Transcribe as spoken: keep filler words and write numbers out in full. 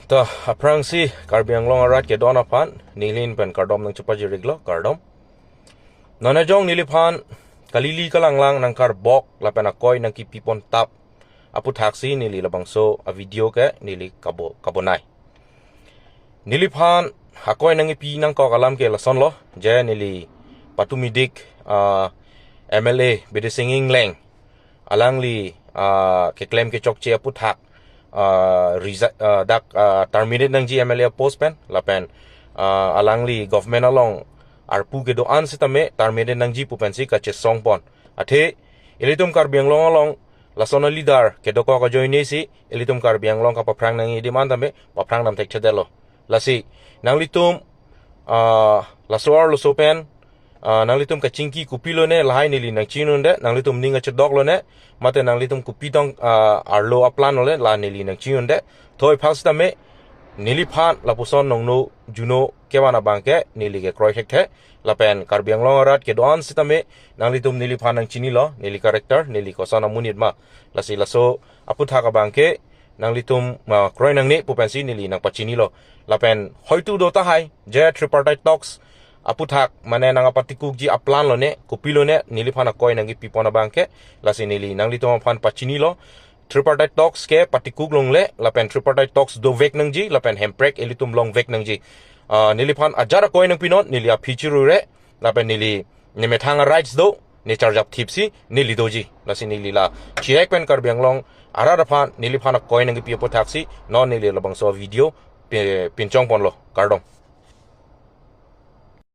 Ta, aphrangsi Karbi Anglong arat kedo-an aphan neli pen kardom nangchepajir-iklo, kardom. Non ajong neliphan kalili kalanglang nangkarbok lapen akoi nangkipipon tap aputhaksi neli labangso a-video ke neli kabo, kabonai. Neliphan akoi nangkipi nangkok alam ke lasonlo, je neli patumidik, ah, M L A Bidising Engleng, alangli, ah, keklem kechokche aputhak, ah, resi-, ah, dak, ah, terminate nangji M L A post pen, lapen, ah, alangli government along arpu kedo-an sitame terminate nangji pu pensi kachesongpon. Athe ilitum Karbi Anglong along lason a-leader kedokok ajoinesi ilitum Karbi Anglong kapaphrang nangji adim an tame paphrang dam thekthedetlo. Lasi nanglitum, ah, laso arloso pen, ah, nanglitum kachingki kopilone lahai neli nangchinine, nanglitum ning achedok lone, mate nanglitum kopi tong, ah, arlo a-plan lone la neli nangchinine. Thoi phak sitame neliphan lapuson nongno juno kevan abang ke neli kekroi thekthe, lapen Karbi Anglong arat kedo-an sitame nanglitum neliphan nangchinilo, neli character, neli koson amonit ma. Lasi laso aputhak abang ke nanglitum, ah, kroi nangne pu pensi neli nangpachinilo. Lapen hoitu do tahai je tripartite talks aputhak mane nangpatikukji a-plan lone, kopilone neliphan akoi nangkipipon abang ke, lasi neli nanglitum aphan pachinilo. Tripartite talks ke patikuk longle, lapen tripartite talks dovek nangji, lapen hemprek ilitum longvek nangji. Ah, neliphan ajat akoi nangpinon, neli aphi chirure, lapen neli nemethang a-rights do, ne charjap thipsi neli doji. Lasi neli la chihek pen Karbi Anglong arat aphan neliphan akoi nangkipi aputhaksi non neli labangso video pi-, pinchongponlo, kardom.